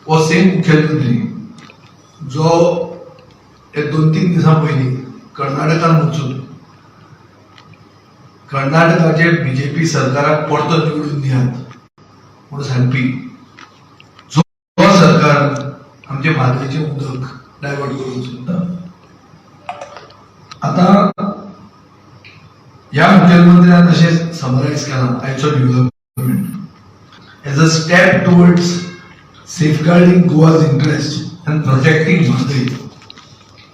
हो सेम मुख्यमंत्री जो हे 2-3 दिसां पयलीं कर्नाटकान वचून कर्नाटकाचे बीजेपी सरकाराक परतो निवडून दियात म्हणून सांगपी, जो सरकार आमचे म्हादयचें उदक डायवर्ट करूंक सोदता. आतां ह्या मुखेलमंत्र्यान अशें समरायज केलां आयचो development as a step towards safeguarding Goa's interest and protecting Mhadei.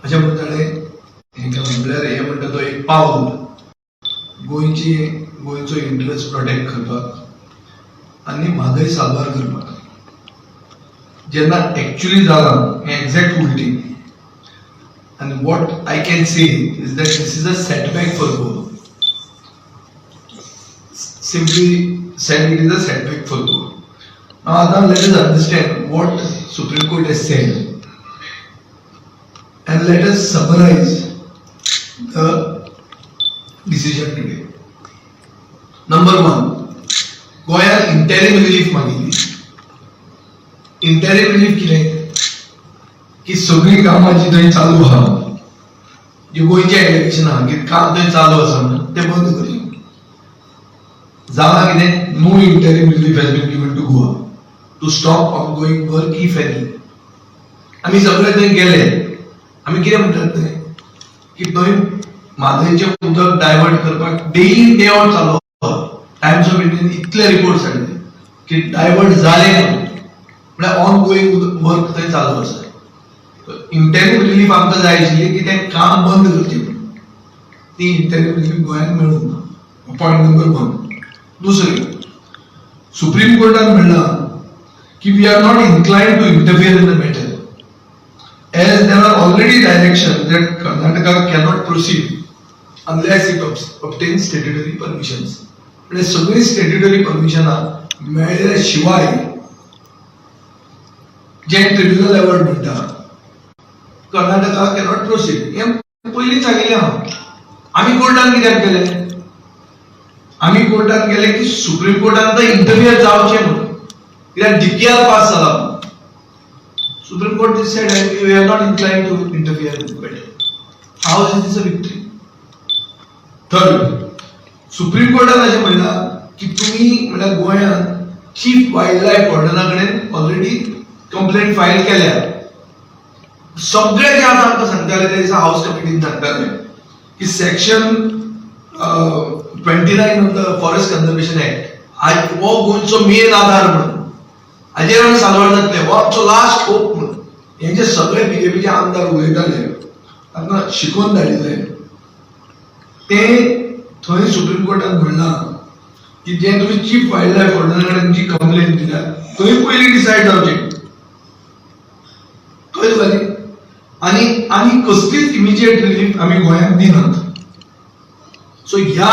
अशें म्हणून ताणें हें केलां. म्हणल्यार हें म्हणटा तो एक पावल गोंयची, गोंयचो इंट्रस्ट प्रोटेक्ट करपाक आनी म्हादय साल्वार करपाक. जेन्ना एक्चुली जालां हें एग्जॅक्ट उलटी. आनी what I can say is that this is a setback for Goa. Simply said, it is a setback for Goa. Now, now let us understand what Supreme Court has said and let us summarize the decision today. Number one, गोंयान इंटेरीम relief मागिल्ली. इंटेरीम relief कितें की सगळीं कामां जी थंय चालू आहा, जी गोंयचें एलिगेशन आहा की काम थंय चालू आसा म्हणून, तें बंद करचें. जालां कितें? No interim relief has been given to Goa to stop ongoing work, if any. आमी सगळे थंय गेले. आमी कितें म्हणटात थंय की थंय म्हादयचें उदक डायवर्ट करपाक डे इन डे आउट चालू आहा. टायम्स ऑफ इंडियन इतले रिपोर्ट्स हाडले की डायवर्ट जाले म्हणून, म्हळ्यार ऑन गोईंग वर्क थंय चालू आसा. इंटेरीम रिलीफ आमकां जाय आशिल्ली की तें काम बंद करचें म्हणून. ती इंटेरीम रिलीफ गोंयांत मेळूंक ना. Point number one. दुसरें, सुप्रीम कोर्टान म्हणलां की we are not inclined to interfere in the matter as there are already directions that Karnataka cannot proceed unless it obtains statutory permissions. म्हणजे सगळी स्टॅट्युटरी परमिशनां मेळ्ळ्या शिवाय, जे ट्रिब्युनल अवॉर्ड म्हणटा, कर्नाटका कॅनॉट प्रोसीड, हें पयलींच सांगिल्लें हांव. आमी कोर्टान कित्याक गेले? आमी कोर्टान गेले की सुप्रीम कोर्टान तर इंटरफियर जावचें म्हणून, कित्याक डीपीआर पास जाला. Supreme Court said we are not inclined to interfere with matter. How is this a victory? Third, supreme कोर्टान अशें म्हणलां की तुमी म्हळ्यार गोंयांत चीफ वायल्ड लायफ वॉर्डना कडेन ऑलरेडी कंप्लेंट फायल केल्या. सगळे जे आतां आमकां सांगताले, ते दिसा हाऊस कमिटीन सांगताले की section 29 of the Forest Conservation Act आज हो गोंयचो मेन आधार म्हणून, हाजेर आमी साल्वार जातले, हो आमचो लास्ट होप म्हणून हे जे सगळे बीजेपीचे आमदार उलयताले, तांकां शिकोवन धाडिल्ले, ते थंय सुप्रीम कोर्टान म्हणलां की जे तुमी चीफ वायल्ड लायफ वॉर्डना कडेन जी कंप्लेन दिल्या, थंय पयलीं डिसायड जावचें. कळ्ळें तुका न्ही? आनी आनी कसलीच इमिजिएट रिलीफ आमी गोंयांत दिनात. सो ह्या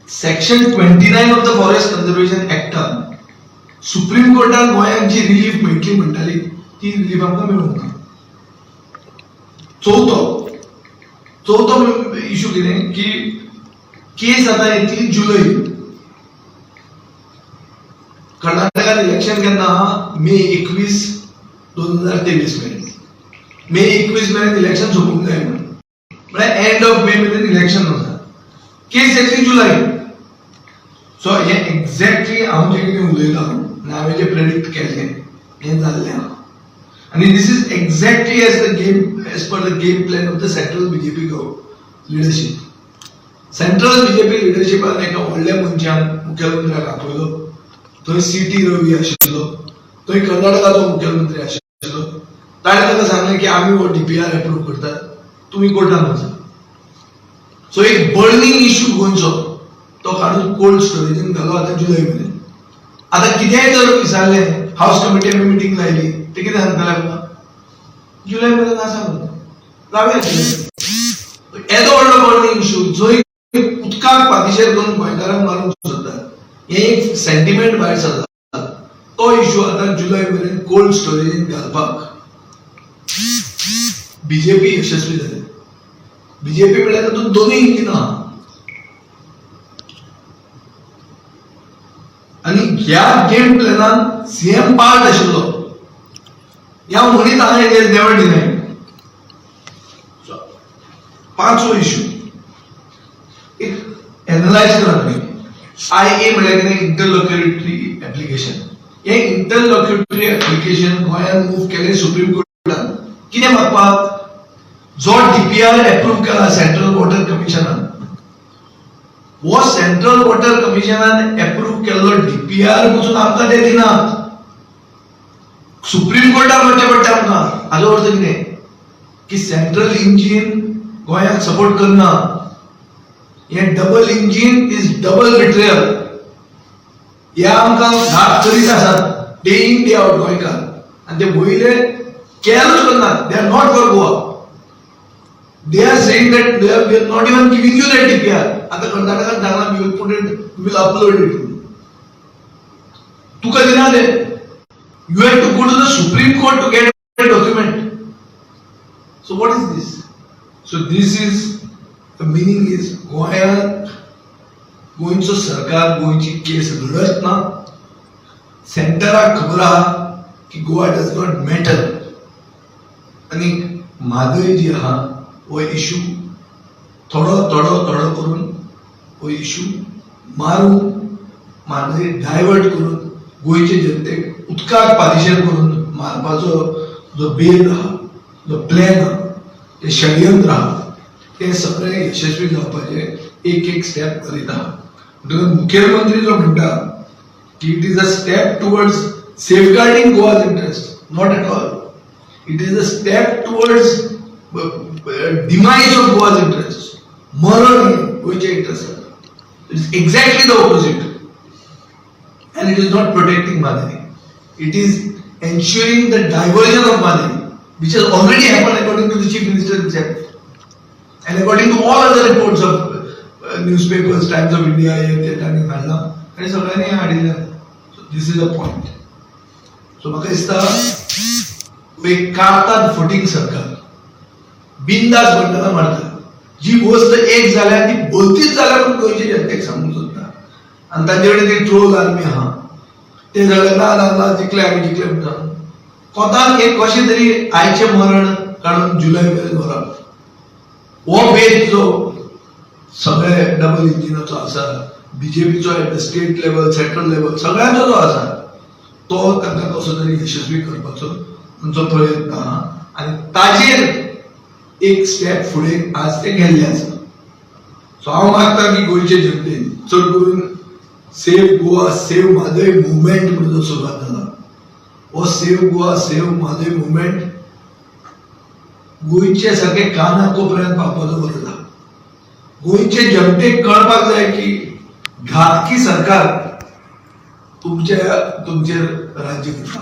section 29 of the Forest Conservation एक्टान supreme कोर्टान गोंयांत जी रिलीफ मेळटली म्हणटाली, ती रिलीफ आमकां मेळूंक ना. चवथो इशू कितें की केस आतां येतली जुलय. कर्नाटकात इलेक्शन केन्ना आहा? मे 21, 2023 मेरेन. मे 21 मेरेन इलेक्शन सोंपूंक जाय म्हणून, म्हळ्यार एंड ऑफ मे मेरेन इलेक्शन आसा. केस येतली जुलय. सो हे एक्झॅक्टली हांव जें कितें उलयतां आनी हांवें जें प्रेडिक्ट केल्लें, हें जाल्लें आहा. आनी this is exactly as per the game plan of the central BJP leadership. Central BJP लिडरशिपान एका व्हडल्या मनशान मुख्यमंत्र्याक आपयलो. थंय सी टी रवी आशिल्लो, थंय कर्नाटकाचो मुख्यमंत्री आशिल्लो. ताणें ताका सांगलें की आमी हो डीपीआर एप्रूव करतात, तुमी कोर्टान वचात. सो एक बर्निंग इशू गोंयचो, तो काडून कोल्ड स्टोरेजीन घालो आतां जुलय मेरेन. आतां कितेंय जर विचारलें, हाऊस कमिटी आमी मिटींग लायली, ते कितें सांगतले आमकां? जुलय मेरेन आसा म्हणून रावया जुलय. येदो व्हडलो बर्निंग इशू, जंय उदकाक पातिशेर करून गोंयकारांक मारूंक सोदतात, हें एक सेंटिमेंट भायर सरता, तो इशू आतां जुलय मेरेन कोल्ड स्टोरेजीन घालपाक बीजेपी यशस्वी जाली. बीजेपी म्हळ्यार तातूंत दोनूय इंजिनां आहा. आनी आनी ह्या गेम प्लॅनान सीएम पार्ट आशिल्लो ह्या म्हणीत आहा. It is never denied. पांचवो इशू एक एनलायज करा तुमी. आय ए म्हळ्यार कितें? इंटरलॉक्युटरी एप्लिकेशन. हे इंटरलॉक्युटरी एप्लिकेशन गोंयान मूव केलें सुप्रीम कोर्टान. कितें मागपाक? जो डीपीआर एप्रूव केला सेंट्रल वॉटर कमिशनान, हो सेंट्रल वॉटर कमिशनान एप्रूव केल्लो डीपीआर पसून आमकां ते दिनात. सुप्रीम कोर्टाक वचचें पडटा आमकां. हाजो अर्थ कितें की सेंट्रल इंजीन गोंयाक सपोर्ट करना. हे double engine is double betrayal. हे आमकां घात करीत आसात डे इन डे आउट गोंयकार आनी ते वयले केअरूच करनात. They are not for Goa. They are saying that they are, we are not even giving you that DPR. आता कर्नाटकात सांगला, we will put it, we will upload it. तुका दिना ते. You have to go to the Supreme Court to get a document. So what is this? So this is the meaning is गोंयांत गोंयचो सरकार गोंयची केस लढत ना. सेंटराक खबर आहा की Goa does not matter आनी म्हादय जी आहा, हो इशू थोडो थोडो थोडो करून हो इशू मारून, म्हादय डायवर्ट करून, गोंयचे जनतेक उदकाक पालिशेर करून मारपाचो जो बेत आहा, जो प्लॅन आहा, ते षडयंत्र आहा, ते सगळे यशस्वी जावपाचे एक एक स्टेप करीत आहा. म्हणटकच मुखेलमंत्री जो म्हणटा की it is a step towards safeguarding Goa's interest, not at all. It is a step towards demise of Goa's interest. मरण हे गोंयचे interest. It's exactly the opposite and it is not protecting Mhadei. It is ensuring the diversion of Mhadei, which has already happened according to the Chief Minister himself. And according to all other reports of newspapers, Times of India, हे ते तांणी हाडलां आनी सगळ्यांनी हें हाडिल्लें. So this is a point. So म्हाका दिसता एक काडटात फटींग सरकार, बिंदास बंडलां मारता. जी वस्त एक जाल्या ती भलतीच जाल्या म्हणून गोंयचे जनतेक सांगूंक सोदता आनी तांचे कडेन ती ट्रोल आर्मी आहा. ते सगळे ना ना ना, जिखले आमी, जिखले म्हणटा. कोतान एक कशें तरी आयचें मरण काडून जुलय मेरेन व्हरप, हो बेत जो सगळे डबल इंजिनाचो आसा, बीजेपीचो at the state level, central level, सगळ्यांचो जो आसा, तो तांकां कसो तरी यशस्वी करपाचो तांचो प्रयत्न आहा आनी ताजेर एक स्टेप फुडें आज ते गेल्ले आसा. सो हांव मागता की गोंयचे जनतेन, चड करून save Goa save Mhadei movement म्हणून जो सुरवात जाला, हो save Goa save Mhadei movement गोंयचे सारखे काना कोपऱ्यात पावपाचो गरज आहा. गोंयचे जनतेक कळपाक जाय की घातकी सरकार तुमचेर राज्य करता.